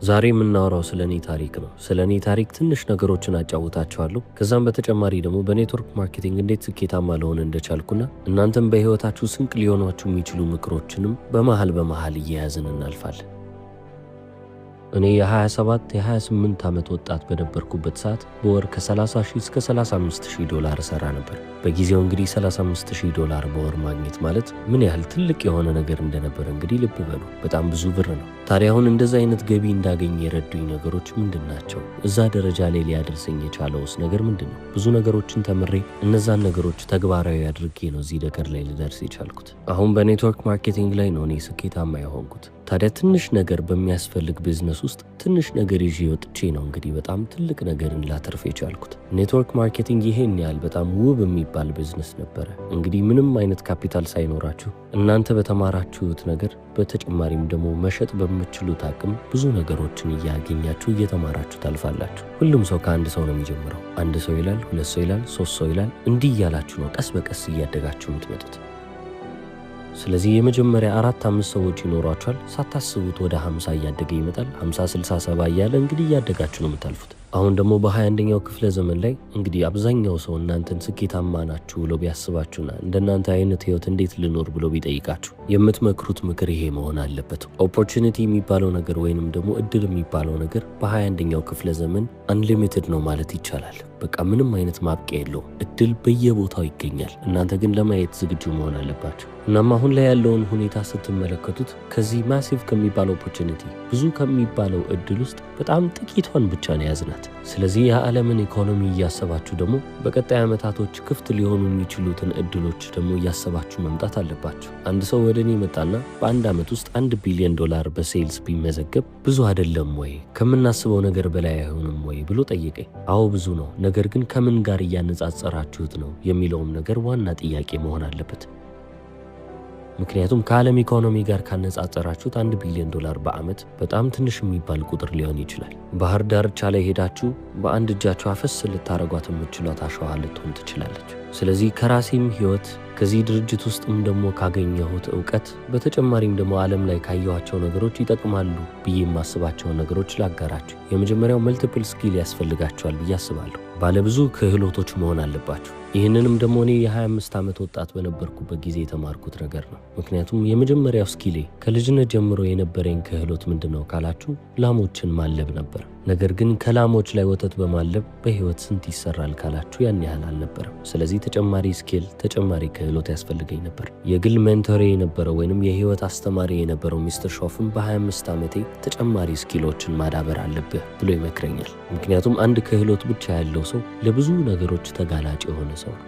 ዛሬ የምናወራው ስለ እኔ ታሪክ ነው። ስለ እኔ ታሪክ ትንሽ ነገሮችን አጫውታችኋለሁ። ከዛም በተጨማሪ ደግሞ በ network marketing እንዴት ስኬታማ ልሆን እንደቻልኩና እናንተም በህይወታችሁ ስንቅ ሊሆኗችሁ የሚችሉ ምክሮችንም በመሃል በመሃል እየያዝን እናልፋለን። እኔ የ27 የ28 ዓመት ወጣት በነበርኩበት ሰዓት በወር ከ30 ሺህ እስከ 35 ሺህ ዶላር እሰራ ነበር። በጊዜው እንግዲህ 35 ሺህ ዶላር በወር ማግኘት ማለት ምን ያህል ትልቅ የሆነ ነገር እንደነበረ እንግዲህ ልብ በሉ። በጣም ብዙ ብር ነው። ታዲያ አሁን እንደዛ አይነት ገቢ እንዳገኝ የረዱኝ ነገሮች ምንድን ናቸው? እዛ ደረጃ ላይ ሊያደርሰኝ የቻለውስ ነገር ምንድን ነው? ብዙ ነገሮችን ተምሬ እነዛን ነገሮች ተግባራዊ አድርጌ ነው እዚህ ነገር ላይ ልደርስ የቻልኩት። አሁን በ network marketing ላይ ነው እኔ ስኬታማ የሆንኩት። ታዲያ ትንሽ ነገር በሚያስፈልግ ቢዝነስ ውስጥ ትንሽ ነገር ይዤ ወጥቼ ነው እንግዲህ በጣም ትልቅ ነገርን ላተርፍ የቻልኩት። Network marketing ይሄን ያህል በጣም ውብ የሚባል ቢዝነስ ነበረ። እንግዲህ ምንም አይነት ካፒታል ሳይኖራችሁ እናንተ በተማራችሁት ነገር፣ በተጨማሪም ደግሞ መሸጥ በምትችሉት አቅም ብዙ ነገሮችን እያገኛችሁ እየተማራችሁ ታልፋላችሁ። ሁሉም ሰው ከአንድ ሰው ነው የሚጀምረው። አንድ ሰው ይላል፣ ሁለት ሰው ይላል፣ ሶስት ሰው ይላል። እንዲህ እያላችሁ ነው ቀስ በቀስ እያደጋችሁ የምትመጡት። ስለዚህ የመጀመሪያ አራት አምስት ሰዎች ይኖሯችኋል። ሳታስቡት ወደ 50 እያደገ ይመጣል። 50፣ 60፣ 70 እያለ እንግዲህ እያደጋችሁ ነው የምታልፉት። አሁን ደግሞ በ21ኛው ክፍለ ዘመን ላይ እንግዲህ አብዛኛው ሰው እናንተን ስኬታማ ናችሁ ብሎ ቢያስባችሁና እንደናንተ አይነት ህይወት እንዴት ልኖር ብሎ ቢጠይቃችሁ የምትመክሩት ምክር ይሄ መሆን አለበት። Opportunity የሚባለው ነገር ወይንም ደግሞ እድል የሚባለው ነገር በ21ኛው ክፍለ ዘመን unlimited ነው ማለት ይቻላል። በቃ ምንም አይነት ማብቂያ የለውም። እድል በየቦታው ይገኛል። እናንተ ግን ለማየት ዝግጁ መሆን አለባችሁ። እናም አሁን ላይ ያለውን ሁኔታ ስትመለከቱት ከዚህ massive ከሚባለው opportunity፣ ብዙ ከሚባለው እድል ውስጥ በጣም ጥቂቷን ብቻ ነው የያዝናት። ስለዚህ የዓለምን ኢኮኖሚ እያሰባችሁ ደግሞ በቀጣይ ዓመታቶች ክፍት ሊሆኑ የሚችሉትን እድሎች ደግሞ እያሰባችሁ መምጣት አለባችሁ። አንድ ሰው ወደ እኔ መጣና በአንድ ዓመት ውስጥ 1 ቢሊዮን ዶላር በ sales ቢመዘገብ ብዙ አይደለም ወይ? ከምናስበው ነገር በላይ አይሆንም ወይ ብሎ ጠየቀኝ። አዎ፣ ብዙ ነው። ነገር ግን ከምን ጋር እያነጻጸራችሁት ነው የሚለውም ነገር ዋና ጥያቄ መሆን አለበት። ምክንያቱም ከዓለም ኢኮኖሚ ጋር ካነጻጸራችሁት 1 ቢሊዮን ዶላር በዓመት በጣም ትንሽ የሚባል ቁጥር ሊሆን ይችላል። ባህር ዳርቻ ላይ ሄዳችሁ በአንድ እጃችሁ አፈስ ልታረጓት የምትችሏት አሸዋ ልትሆን ትችላለች። ስለዚህ ከራሴም ህይወት፣ ከዚህ ድርጅት ውስጥም ደግሞ ካገኘሁት እውቀት፣ በተጨማሪም ደግሞ ዓለም ላይ ካየኋቸው ነገሮች ይጠቅማሉ ብዬ የማስባቸውን ነገሮች ላጋራችሁ። የመጀመሪያው multiple skill ያስፈልጋችኋል ብዬ አስባለሁ። ባለብዙ ክህሎቶች መሆን አለባችሁ። ይህንንም ደግሞ እኔ የ25 ዓመት ወጣት በነበርኩበት ጊዜ የተማርኩት ነገር ነው። ምክንያቱም የመጀመሪያው skill ኤ፣ ከልጅነት ጀምሮ የነበረኝ ክህሎት ምንድን ነው ካላችሁ ላሞችን ማለብ ነበር። ነገር ግን ከላሞች ላይ ወተት በማለብ በህይወት ስንት ይሰራል ካላችሁ ያን ያህል አልነበረም። ስለዚህ ተጨማሪ skill፣ ተጨማሪ ክህሎት ያስፈልገኝ ነበር። የግል mentor ኤ የነበረው ወይንም የህይወት አስተማሪ የነበረው ሚስተር ሾፍም በ25 ዓመቴ ተጨማሪ skill ኦችን ማዳበር አለብህ ብሎ ይመክረኛል። ምክንያቱም አንድ ክህሎት ብቻ ያለው ሰው ለብዙ ነገሮች ተጋላጭ የሆነ ሰው ነው።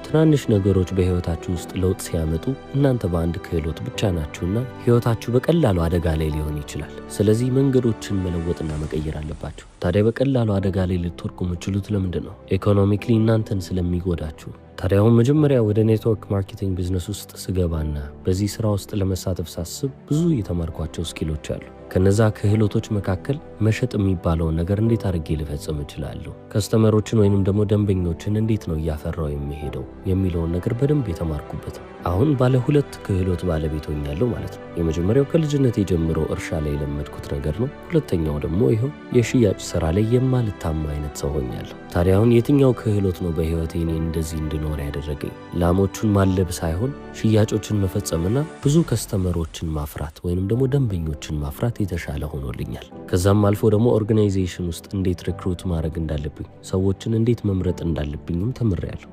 ትናንሽ ነገሮች በህይወታችሁ ውስጥ ለውጥ ሲያመጡ እናንተ በአንድ ክህሎት ብቻ ናችሁና ህይወታችሁ በቀላሉ አደጋ ላይ ሊሆን ይችላል። ስለዚህ መንገዶችን መለወጥና መቀየር አለባችሁ። ታዲያ በቀላሉ አደጋ ላይ ልትወድቁ የምትችሉት ለምንድን ነው? Economically እናንተን ስለሚጎዳችሁ። ታዲያ አሁን መጀመሪያ ወደ network marketing business ውስጥ ስገባና በዚህ ስራ ውስጥ ለመሳተፍ ሳስብ ብዙ የተማርኳቸው skill ኦች አሉ። ከነዛ ክህሎቶች መካከል መሸጥ የሚባለውን ነገር እንዴት አድርጌ ልፈጽም እችላለሁ፣ customer ኦችን ወይንም ደግሞ ደንበኞችን እንዴት ነው እያፈራው የሚሄደው የሚለውን ነገር በደንብ የተማርኩበት ነው። አሁን ባለ ሁለት ክህሎት ባለቤት ሆኛለሁ ማለት ነው። የመጀመሪያው ከልጅነቴ ጀምሮ እርሻ ላይ የለመድኩት ነገር ነው። ሁለተኛው ደግሞ ይኸው የሽያጭ ስራ ላይ የማልታማ አይነት ሰው ሆኛለሁ። ታዲያ አሁን የትኛው ክህሎት ነው በህይወቴ እኔ እንደዚህ እንድኖር ያደረገኝ? ላሞቹን ማለብ ሳይሆን ሽያጮችን መፈጸምና ብዙ customer ኦችን ማፍራት ወይንም ደግሞ ደንበኞችን ማፍራት የተሻለ ሆኖልኛል። ከዛም አልፎ ደግሞ organization ውስጥ እንዴት recruit ማድረግ እንዳለብኝ፣ ሰዎችን እንዴት መምረጥ እንዳለብኝም ተምሬያለሁ።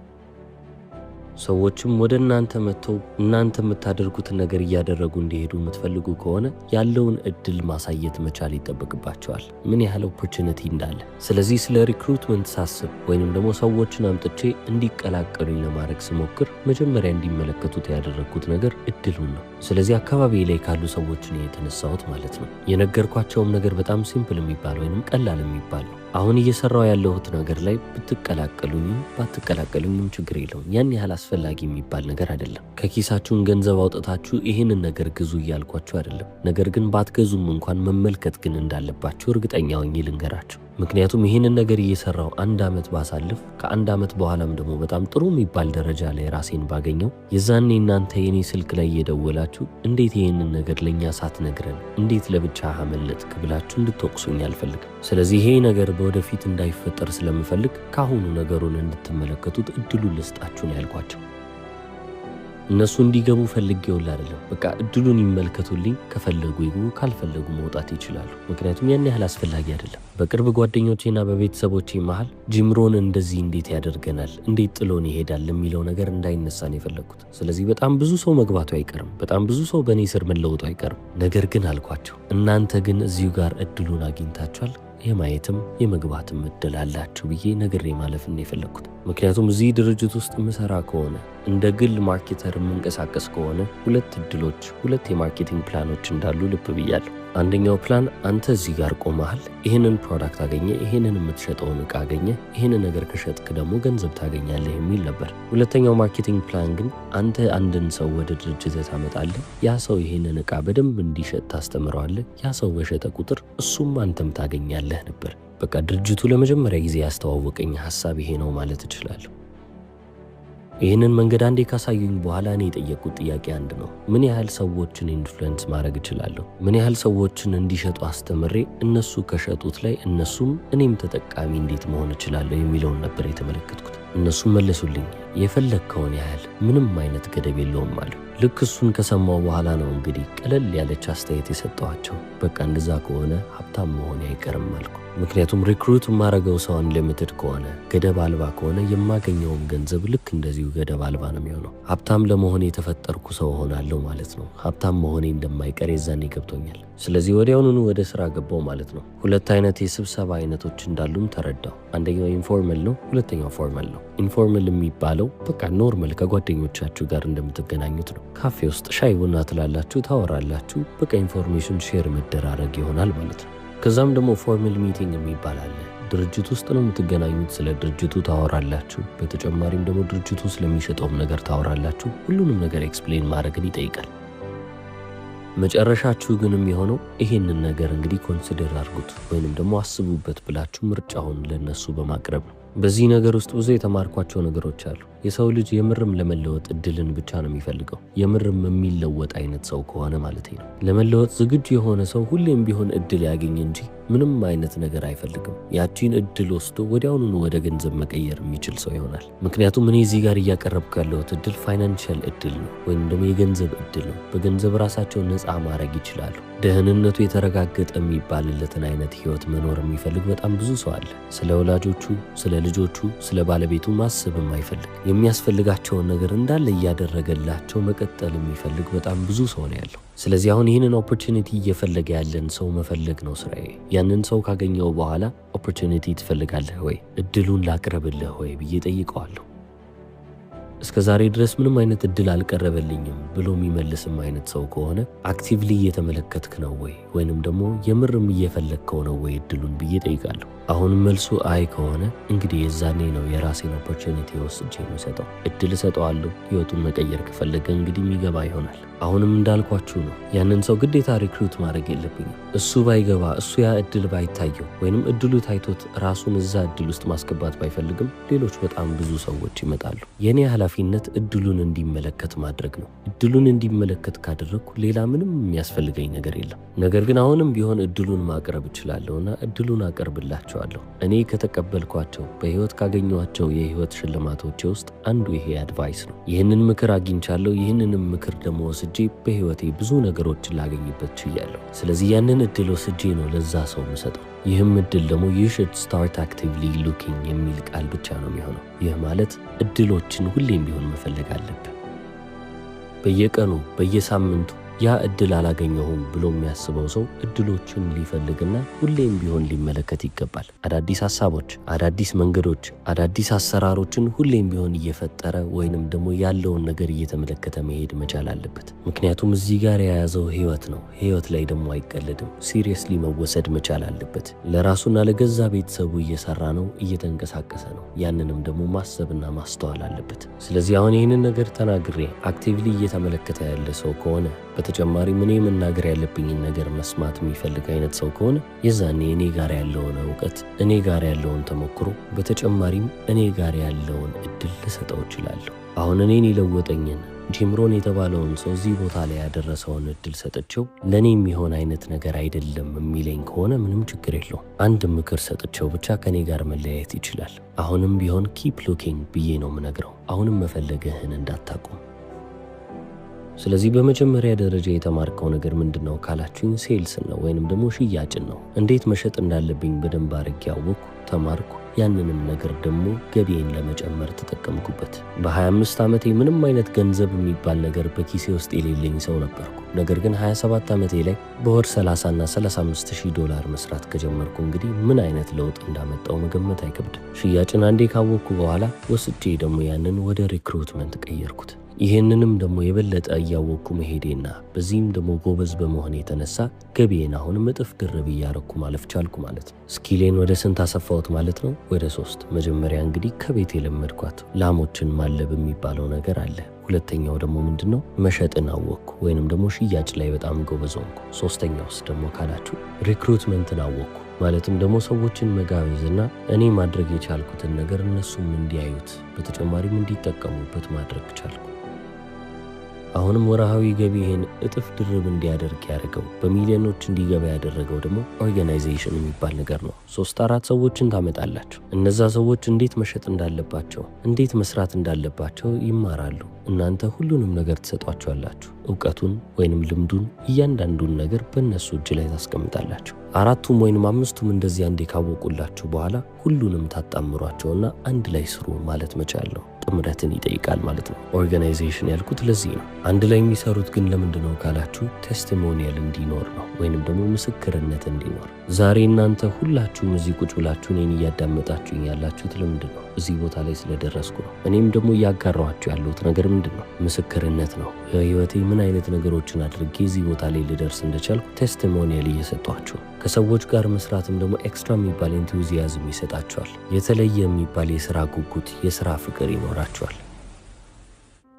ሰዎችም ወደ እናንተ መጥተው እናንተ የምታደርጉትን ነገር እያደረጉ እንዲሄዱ የምትፈልጉ ከሆነ ያለውን እድል ማሳየት መቻል ይጠበቅባችኋል፣ ምን ያህል opportunity እንዳለ። ስለዚህ ስለ recruitment ሳስብ ወይንም ደግሞ ሰዎችን አምጥቼ እንዲቀላቀሉኝ ለማድረግ ስሞክር መጀመሪያ እንዲመለከቱት ያደረግኩት ነገር እድሉን ነው። ስለዚህ አካባቢ ላይ ካሉ ሰዎች ነው የተነሳሁት ማለት ነው። የነገርኳቸውም ነገር በጣም simple የሚባል ወይንም ቀላል የሚባል ነው። አሁን እየሰራው ያለሁት ነገር ላይ ብትቀላቀሉኝም ባትቀላቀሉኝም ችግር የለውም። ያን ያህል አስፈላጊ የሚባል ነገር አይደለም። ከኪሳችሁን ገንዘብ አውጥታችሁ ይህንን ነገር ግዙ እያልኳችሁ አይደለም። ነገር ግን ባትገዙም እንኳን መመልከት ግን እንዳለባችሁ እርግጠኛ ሆኜ ልንገራችሁ። ምክንያቱም ይህንን ነገር እየሰራው አንድ ዓመት ባሳልፍ፣ ከአንድ ዓመት በኋላም ደግሞ በጣም ጥሩ የሚባል ደረጃ ላይ ራሴን ባገኘው፣ የዛኔ እናንተ የኔ ስልክ ላይ እየደወላችሁ እንዴት ይህንን ነገር ለእኛ ሳትነግረን እንዴት ለብቻ አመለጥክ ብላችሁ እንድትወቅሱኝ አልፈልግም። ስለዚህ ይሄ ነገር በወደፊት እንዳይፈጠር ስለምፈልግ ካሁኑ ነገሩን እንድትመለከቱት እድሉን ልስጣችሁ ነው ያልኳቸው። እነሱ እንዲገቡ ፈልጌውል አይደለም። በቃ እድሉን ይመልከቱልኝ። ከፈለጉ ይግቡ፣ ካልፈለጉ መውጣት ይችላሉ። ምክንያቱም ያን ያህል አስፈላጊ አይደለም። በቅርብ ጓደኞቼና በቤተሰቦቼ መሃል ጂምሮን እንደዚህ እንዴት ያደርገናል፣ እንዴት ጥሎን ይሄዳል የሚለው ነገር እንዳይነሳ ነው የፈለግኩት። ስለዚህ በጣም ብዙ ሰው መግባቱ አይቀርም፣ በጣም ብዙ ሰው በእኔ ስር መለወጡ አይቀርም። ነገር ግን አልኳቸው፣ እናንተ ግን እዚሁ ጋር እድሉን አግኝታችኋል፣ የማየትም የመግባትም እድል አላችሁ ብዬ ነግሬ ማለፍ ነው የፈለግኩት። ምክንያቱም እዚህ ድርጅት ውስጥ የምሰራ ከሆነ፣ እንደ ግል marketer የምንቀሳቀስ ከሆነ፣ ሁለት እድሎች፣ ሁለት የ marketing plan ኦች እንዳሉ ልብ ብያለሁ። አንደኛው ፕላን አንተ እዚህ ጋር ቆመሃል፣ ይህንን product አገኘህ፣ ይህንን የምትሸጠውን እቃ አገኘህ፣ ይህንን ነገር ከሸጥክ ደግሞ ገንዘብ ታገኛለህ የሚል ነበር። ሁለተኛው marketing plan ግን አንተ አንድን ሰው ወደ ድርጅት ታመጣለህ፣ ያ ሰው ይህንን እቃ በደንብ እንዲሸጥ ታስተምረዋለህ፣ ያ ሰው በሸጠ ቁጥር እሱም አንተም ታገኛለህ ነበር። በቃ ድርጅቱ ለመጀመሪያ ጊዜ ያስተዋወቀኝ ሀሳብ ይሄ ነው ማለት እችላለሁ። ይህንን መንገድ አንዴ ካሳዩኝ በኋላ እኔ የጠየቅኩት ጥያቄ አንድ ነው። ምን ያህል ሰዎችን influence ማድረግ እችላለሁ? ምን ያህል ሰዎችን እንዲሸጡ አስተምሬ እነሱ ከሸጡት ላይ እነሱም እኔም ተጠቃሚ እንዴት መሆን እችላለሁ የሚለውን ነበር የተመለከትኩት። እነሱም መለሱልኝ፣ የፈለግከውን ያህል፣ ምንም አይነት ገደብ የለውም አሉ። ልክ እሱን ከሰማው በኋላ ነው እንግዲህ ቀለል ያለች አስተያየት የሰጠኋቸው። በቃ እንደዛ ከሆነ ሀብታም መሆኔ አይቀርም አልኩ። ምክንያቱም recruit የማረገው ሰው unlimited ከሆነ፣ ገደብ አልባ ከሆነ፣ የማገኘውም ገንዘብ ልክ እንደዚሁ ገደብ አልባ ነው የሚሆነው። ሀብታም ለመሆን የተፈጠርኩ ሰው እሆናለሁ ማለት ነው። ሀብታም መሆኔ እንደማይቀር የዛኔ ገብቶኛል። ስለዚህ ወዲያውኑኑ ወደ ስራ ገባው ማለት ነው። ሁለት አይነት የስብሰባ አይነቶች እንዳሉም ተረዳው። አንደኛው informal ነው፣ ሁለተኛው formal ነው። Informal የሚባለው በቃ normal ከጓደኞቻችሁ ጋር እንደምትገናኙት ነው። ካፌ ውስጥ ሻይ ቡና ትላላችሁ፣ ታወራላችሁ። በቃ information share መደራረግ ይሆናል ማለት ነው። ከዛም ደግሞ formal meeting የሚባል አለ። ድርጅት ውስጥ ነው የምትገናኙት። ስለ ድርጅቱ ታወራላችሁ። በተጨማሪም ደግሞ ድርጅቱ ስለሚሸጠውም ነገር ታወራላችሁ። ሁሉንም ነገር explain ማድረግን ይጠይቃል። መጨረሻችሁ ግን የሚሆነው ይሄንን ነገር እንግዲህ consider አድርጉት ወይንም ደግሞ አስቡበት ብላችሁ ምርጫውን ለነሱ በማቅረብ ነው። በዚህ ነገር ውስጥ ብዙ የተማርኳቸው ነገሮች አሉ። የሰው ልጅ የምርም ለመለወጥ እድልን ብቻ ነው የሚፈልገው። የምርም የሚለወጥ አይነት ሰው ከሆነ ማለት ነው። ለመለወጥ ዝግጁ የሆነ ሰው ሁሌም ቢሆን እድል ያገኝ እንጂ ምንም አይነት ነገር አይፈልግም። ያቺን እድል ወስዶ ወዲያውኑኑ ወደ ገንዘብ መቀየር የሚችል ሰው ይሆናል። ምክንያቱም እኔ እዚህ ጋር እያቀረብኩ ያለሁት እድል financial እድል ነው፣ ወይም ደግሞ የገንዘብ እድል ነው። በገንዘብ ራሳቸውን ነፃ ማድረግ ይችላሉ። ደህንነቱ የተረጋገጠ የሚባልለትን አይነት ህይወት መኖር የሚፈልግ በጣም ብዙ ሰው አለ። ስለ ወላጆቹ፣ ስለ ልጆቹ፣ ስለ ባለቤቱ ማሰብ የማይፈልግ፣ የሚያስፈልጋቸውን ነገር እንዳለ እያደረገላቸው መቀጠል የሚፈልግ በጣም ብዙ ሰው ነው ያለው። ስለዚህ አሁን ይህንን opportunity እየፈለገ ያለን ሰው መፈለግ ነው ስራዬ። ያንን ሰው ካገኘው በኋላ opportunity ትፈልጋለህ ወይ፣ እድሉን ላቅርብልህ ወይ ብዬ ጠይቀዋለሁ። እስከ ዛሬ ድረስ ምንም አይነት እድል አልቀረበልኝም ብሎ የሚመልስም አይነት ሰው ከሆነ actively እየተመለከትክ ነው ወይ፣ ወይንም ደግሞ የምርም እየፈለግከው ነው ወይ እድሉን ብዬ ጠይቃለሁ። አሁንም መልሱ አይ ከሆነ እንግዲህ የዛኔ ነው የራሴን opportunity ወስጄ የምሰጠው። እድል እሰጠዋለሁ። ህይወቱን መቀየር ከፈለገ እንግዲህ የሚገባ ይሆናል። አሁንም እንዳልኳችሁ ነው። ያንን ሰው ግዴታ recruit ማድረግ የለብኝም። እሱ ባይገባ፣ እሱ ያ እድል ባይታየው፣ ወይንም እድሉ ታይቶት ራሱን እዛ እድል ውስጥ ማስገባት ባይፈልግም ሌሎች በጣም ብዙ ሰዎች ይመጣሉ። የእኔ ኃላፊነት እድሉን እንዲመለከት ማድረግ ነው። እድሉን እንዲመለከት ካደረግኩ ሌላ ምንም የሚያስፈልገኝ ነገር የለም። ነገር ግን አሁንም ቢሆን እድሉን ማቅረብ እችላለሁና እድሉን አቀርብላቸዋለሁ። እኔ ከተቀበልኳቸው፣ በህይወት ካገኘኋቸው የህይወት ሽልማቶቼ ውስጥ አንዱ ይሄ advice ነው። ይህንን ምክር አግኝቻለሁ። ይህንንም ምክር ደግሞ ወስጄ በህይወቴ ብዙ ነገሮችን ላገኝበት ችያለሁ። ስለዚህ ያንን እድል ወስጄ ነው ለዛ ሰው የምሰጠው። ይህም እድል ደግሞ "you should start actively looking" የሚል ቃል ብቻ ነው የሚሆነው። ይህ ማለት እድሎችን ሁሌም ቢሆን መፈለግ አለብን። በየቀኑ፣ በየሳምንቱ ያ እድል አላገኘሁም ብሎ የሚያስበው ሰው እድሎችን ሊፈልግና ሁሌም ቢሆን ሊመለከት ይገባል። አዳዲስ ሀሳቦች፣ አዳዲስ መንገዶች፣ አዳዲስ አሰራሮችን ሁሌም ቢሆን እየፈጠረ ወይንም ደግሞ ያለውን ነገር እየተመለከተ መሄድ መቻል አለበት። ምክንያቱም እዚህ ጋር የያዘው ህይወት ነው። ህይወት ላይ ደግሞ አይቀለድም። Seriously መወሰድ መቻል አለበት። ለራሱና ለገዛ ቤተሰቡ እየሰራ ነው፣ እየተንቀሳቀሰ ነው። ያንንም ደግሞ ማሰብና ማስተዋል አለበት። ስለዚህ አሁን ይህንን ነገር ተናግሬ actively እየተመለከተ ያለ ሰው ከሆነ፣ በተጨማሪም እኔ መናገር ያለብኝን ነገር መስማት የሚፈልግ አይነት ሰው ከሆነ የዛኔ እኔ ጋር ያለውን እውቀት፣ እኔ ጋር ያለውን ተሞክሮ፣ በተጨማሪም እኔ ጋር ያለውን እድል ልሰጠው እችላለሁ። አሁን እኔን የለወጠኝን ጂም ሮን የተባለውን ሰው እዚህ ቦታ ላይ ያደረሰውን እድል ሰጥቼው ለእኔ የሚሆን አይነት ነገር አይደለም የሚለኝ ከሆነ ምንም ችግር የለውም። አንድ ምክር ሰጥቼው ብቻ ከኔ ጋር መለያየት ይችላል። አሁንም ቢሆን keep looking ብዬ ነው የምነግረው። አሁንም መፈለግህን እንዳታቁም። ስለዚህ በመጀመሪያ ደረጃ የተማርከው ነገር ምንድን ነው ካላችሁኝ sales ን ነው ወይንም ደግሞ ሽያጭን ነው። እንዴት መሸጥ እንዳለብኝ በደንብ አድርጌ አወቅኩ፣ ተማርኩ። ያንንም ነገር ደግሞ ገቢዬን ለመጨመር ተጠቀምኩበት። በ25 ዓመቴ ምንም አይነት ገንዘብ የሚባል ነገር በኪሴ ውስጥ የሌለኝ ሰው ነበርኩ። ነገር ግን 27 ዓመቴ ላይ በወር 30 እና 35 ሺህ ዶላር መስራት ከጀመርኩ እንግዲህ ምን አይነት ለውጥ እንዳመጣው መገመት አይከብድም። ሽያጭን አንዴ ካወቅኩ በኋላ ወስጄ ደግሞ ያንን ወደ recruitment ቀየርኩት። ይህንንም ደግሞ የበለጠ እያወቅኩ መሄዴና በዚህም ደግሞ ጎበዝ በመሆን የተነሳ ገቢዬን አሁንም እጥፍ ድርብ እያረኩ ማለፍ ቻልኩ ማለት ነው። Skill ኤን ወደ ስንት አሰፋሁት ማለት ነው? ወደ 3። መጀመሪያ እንግዲህ ከቤት የለመድኳት ላሞችን ማለብ የሚባለው ነገር አለ። ሁለተኛው ደግሞ ምንድን ነው? መሸጥን አወቅኩ ወይንም ደግሞ ሽያጭ ላይ በጣም ጎበዝ ሆንኩ። ሶስተኛውስ ደግሞ ካላችሁ recruitment ን አወቅኩ። ማለትም ደግሞ ሰዎችን መጋበዝና እኔ ማድረግ የቻልኩትን ነገር እነሱም እንዲያዩት በተጨማሪም እንዲጠቀሙበት ማድረግ ቻልኩ። አሁንም ወርሃዊ ገቢህን እጥፍ ድርብ እንዲያደርግ ያደረገው፣ በሚሊዮኖች እንዲገባ ያደረገው ደግሞ organization የሚባል ነገር ነው። 3 4 ሰዎችን ታመጣላችሁ። እነዛ ሰዎች እንዴት መሸጥ እንዳለባቸው፣ እንዴት መስራት እንዳለባቸው ይማራሉ። እናንተ ሁሉንም ነገር ትሰጧቸዋላችሁ። እውቀቱን ወይንም ልምዱን፣ እያንዳንዱን ነገር በእነሱ እጅ ላይ ታስቀምጣላችሁ። 4ቱም ወይንም 5ቱም እንደዚህ አንዴ ካወቁላችሁ በኋላ ሁሉንም ታጣምሯቸውና አንድ ላይ ስሩ ማለት መቻል ነው። ጥምረትን ይጠይቃል ማለት ነው። Organization ያልኩት ለዚህ ነው። አንድ ላይ የሚሰሩት ግን ለምንድን ነው ካላችሁ testimonial እንዲኖር ነው፣ ወይንም ደግሞ ምስክርነት እንዲኖር። ዛሬ እናንተ ሁላችሁም እዚህ ቁጭ ብላችሁ እኔን እያዳመጣችሁኝ ያላችሁት ለምንድን ነው? እዚህ ቦታ ላይ ስለደረስኩ ነው። እኔም ደግሞ እያጋራኋችሁ ያለሁት ነገር ምንድን ነው? ምስክርነት ነው። በህይወቴ ምን አይነት ነገሮችን አድርጌ እዚህ ቦታ ላይ ልደርስ እንደቻልኩ testimonial እየሰጧችሁ። ከሰዎች ጋር መስራትም ደግሞ extra የሚባል enthusiasm ይሰጣችኋል። የተለየ የሚባል የስራ ጉጉት፣ የስራ ፍቅር ይኖራችኋል።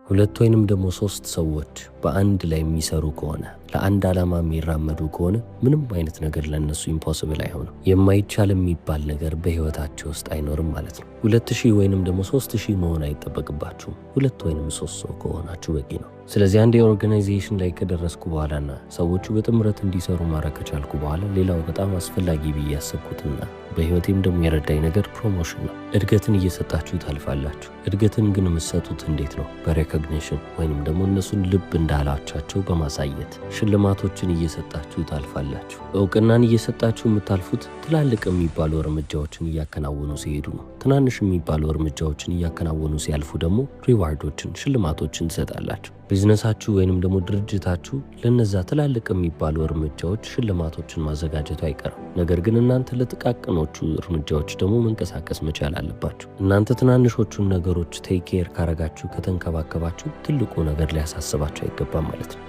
2 ወይንም ደግሞ 3 ሰዎች በአንድ ላይ የሚሰሩ ከሆነ፣ ለአንድ ዓላማ የሚራመዱ ከሆነ ምንም አይነት ነገር ለነሱ impossible አይሆንም። የማይቻል የሚባል ነገር በህይወታቸው ውስጥ አይኖርም ማለት ነው። 2000 ወይንም ደግሞ 3000 መሆን አይጠበቅባችሁም። 2 ወይንም 3 ሰው ከሆናችሁ በቂ ነው። ስለዚህ አንድ የ organization ላይ ከደረስኩ በኋላና ሰዎቹ በጥምረት እንዲሰሩ ማድረግ ከቻልኩ በኋላ ሌላው በጣም አስፈላጊ ብዬ ያሰብኩትና በህይወቴም ደግሞ የረዳኝ ነገር promotion ነው። እድገትን እየሰጣችሁ ታልፋላችሁ። እድገትን ግን የምትሰጡት እንዴት ነው? በ recognition ወይንም ደግሞ እነሱን ልብ እንዳላቻቸው በማሳየት ሽልማቶችን እየሰጣችሁ ታልፋላችሁ። እውቅናን እየሰጣችሁ የምታልፉት ትላልቅ የሚባሉ እርምጃዎችን እያከናወኑ ሲሄዱ ነው። ትናንሽ የሚባሉ እርምጃዎችን እያከናወኑ ሲያልፉ ደግሞ reward ኦችን፣ ሽልማቶችን ትሰጣላችሁ። ቢዝነሳችሁ ወይንም ደግሞ ድርጅታችሁ ለነዛ ትላልቅ የሚባሉ እርምጃዎች ሽልማቶችን ማዘጋጀቱ አይቀርም። ነገር ግን እናንተ ለጥቃቅኖቹ እርምጃዎች ደግሞ መንቀሳቀስ መቻል አለባችሁ። እናንተ ትናንሾቹን ነገሮች take care ካረጋችሁ፣ ከተንከባከባችሁ ትልቁ ነገር ሊያሳስባችሁ አይገባም ማለት ነው።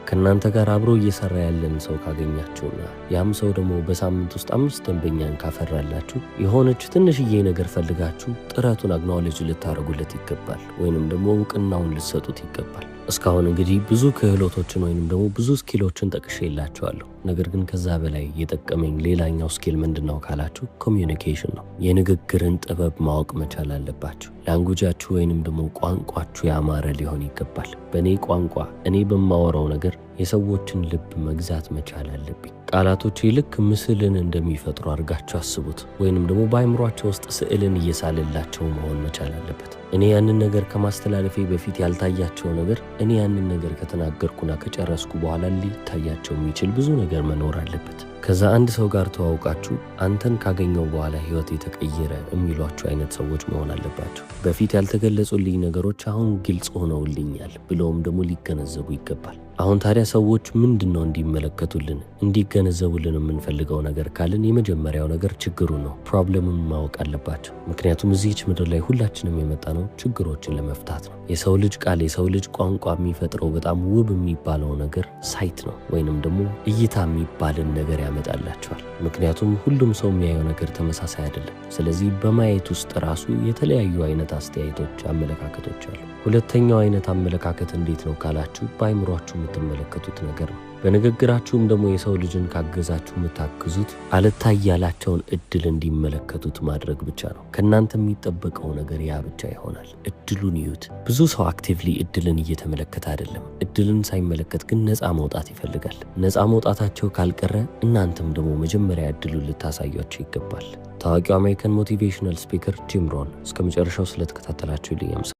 ከእናንተ ጋር አብሮ እየሰራ ያለን ሰው ካገኛችሁና ያም ሰው ደግሞ በሳምንት ውስጥ 5 ደንበኛን ካፈራላችሁ የሆነች ትንሽዬ ነገር ፈልጋችሁ ጥረቱን acknowledge ልታደርጉለት ይገባል፣ ወይንም ደግሞ እውቅናውን ልትሰጡት ይገባል። እስካሁን እንግዲህ ብዙ ክህሎቶችን ወይንም ደግሞ ብዙ skill ኦችን ጠቅሼላችኋለሁ። ነገር ግን ከዛ በላይ የጠቀመኝ ሌላኛው skill ምንድነው ካላችሁ communication ነው። የንግግርን ጥበብ ማወቅ መቻል አለባችሁ። Language ኣችሁ ወይንም ደግሞ ቋንቋችሁ ያማረ ሊሆን ይገባል። በእኔ ቋንቋ እኔ በማወራው ነገር የሰዎችን ልብ መግዛት መቻል አለብኝ። ቃላቶቼ ልክ ምስልን እንደሚፈጥሩ አድርጋችሁ አስቡት፣ ወይንም ደግሞ በአእምሯቸው ውስጥ ስዕልን እየሳለላቸው መሆን መቻል አለበት። እኔ ያንን ነገር ከማስተላለፌ በፊት ያልታያቸው ነገር እኔ ያንን ነገር ከተናገርኩና ከጨረስኩ በኋላ ሊታያቸው የሚችል ብዙ ነገር መኖር አለበት። ከዛ አንድ ሰው ጋር ተዋውቃችሁ አንተን ካገኘው በኋላ ህይወት የተቀየረ የሚሏችሁ አይነት ሰዎች መሆን አለባቸው። በፊት ያልተገለጹልኝ ነገሮች አሁን ግልጽ ሆነውልኛል ብለውም ደግሞ ሊገነዘቡ ይገባል። አሁን ታዲያ ሰዎች ምንድነው እንዲመለከቱልን እንዲገነዘቡልን የምንፈልገው ነገር ካልን የመጀመሪያው ነገር ችግሩ ነው። Problem ኡን ማወቅ አለባቸው። ምክንያቱም እዚህች ምድር ላይ ሁላችንም የመጣነው ችግሮችን ለመፍታት ነው። የሰው ልጅ ቃል፣ የሰው ልጅ ቋንቋ የሚፈጥረው በጣም ውብ የሚባለው ነገር sight ነው ወይንም ደግሞ እይታ እይታ የሚባልን ነገር ያመጣላቸዋል። ምክንያቱም ሁሉም ሰው የሚያየው ነገር ተመሳሳይ አይደለም። ስለዚህ በማየት ውስጥ ራሱ የተለያዩ አይነት አስተያየቶች፣ አመለካከቶች አሉ። ሁለተኛው አይነት አመለካከት እንዴት ነው ካላችሁ በአይምሯችሁ የምትመለከቱት ነገር ነው። በንግግራችሁም ደግሞ የሰው ልጅን ካገዛችሁ የምታግዙት አልታይ ያላቸውን እድል እንዲመለከቱት ማድረግ ብቻ ነው። ከእናንተ የሚጠበቀው ነገር ያ ብቻ ይሆናል። እድሉን ይዩት። ብዙ ሰው actively እድልን እየተመለከተ አይደለም። እድልን ሳይመለከት ግን ነፃ መውጣት ይፈልጋል። ነፃ መውጣታቸው ካልቀረ እናንተም ደግሞ መጀመሪያ እድሉን ልታሳያቸው ይገባል። ታዋቂው American motivational speaker ጂም ሮን። እስከ መጨረሻው ስለተከታተላችሁ ልኝ